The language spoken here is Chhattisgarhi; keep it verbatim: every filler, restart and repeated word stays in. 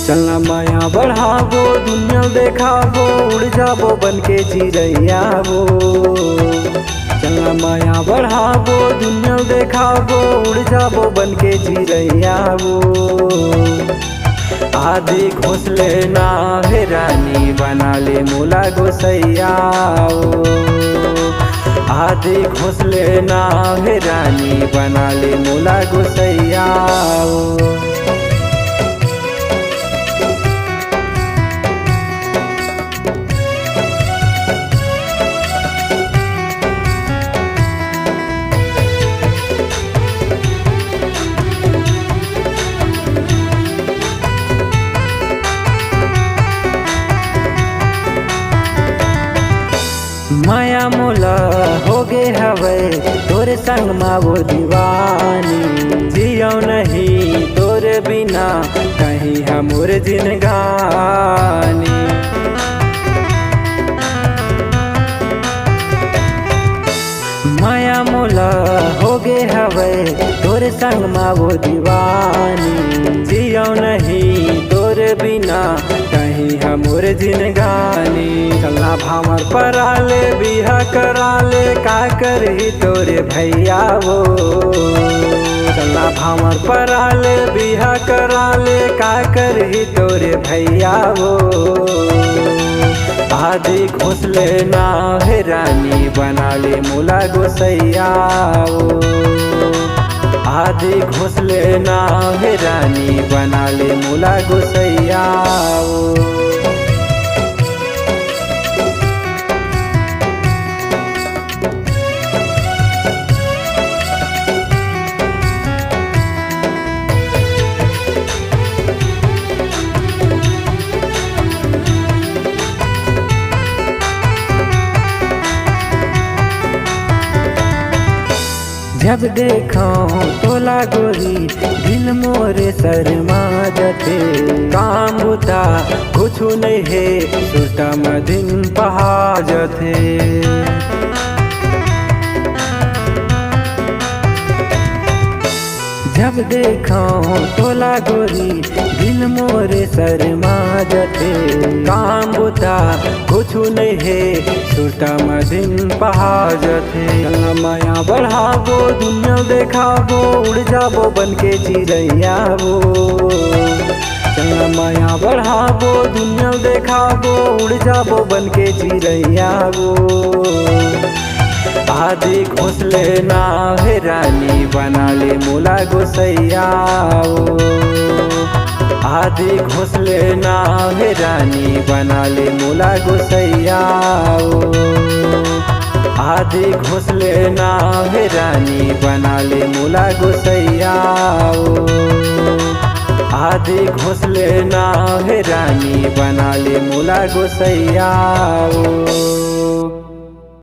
चलना मया बढ़ाबो, दुनिया देखाबो, उड़ जाबो बन के चिरैया वो। चलना मया बढ़ाबो, दुनिया देखाबो, उड़ जाबो बन के चिरैया वो। आदि घोसले ना हे रानी, बना ले मोला गोसैया वो। आदि घोसले ना हे रानी, बना ले मोला गोसैया वो। मया मोला होगे हवय तोरे संग मा वो दीवानी, जियौ नहीं तोरे बिना कहीं हमर जिनगानी। मया मोला होगे हवय तोरे संग मा वो दीवानी, जियौ नहीं तोरे बिना कहीं हमर जिनगानी। चलना भांवर परा ले बिहा करा ले, का करही तोरे भैया वो। चलना भांवर परा ले बिहा करा ले, का करही तोरे भैया वो। आदि घोसले ना हे रानी, बना ले मोला गोसैया वो। आदि घोसले ना हे रानी, बना ले मोला गोसैया वो। जब देखौं तोला गोरी, दिल मोरे शर्मा जथे। काम बुता कुछु नइ हे, सुरता म दिन पहा जथे। जब देखौं तोला गोरी, दिल मोरे शर्मा जथे। काम बुता कुछु नइ हे, सुरता म दिन पहा जथे। चलना मया बढ़ाबो, दुनिया देखाबो, उड़ जाबो बन के चिरैया वो। चलना मया बढ़ाबो, दुनिया देखाबो, उड़ जाबो बन के चिरैया वो। आदि घोसले ना हे रानी, बना ले मोला गोसैया वो। आदि घोसले ना हे रानी, बना ले मोला गोसैया वो। आदि घोसले ना हे रानी, बना ले मोला गोसैया वो। आदि घोसले ना हे रानी, बना ले मोला गोसैया वो।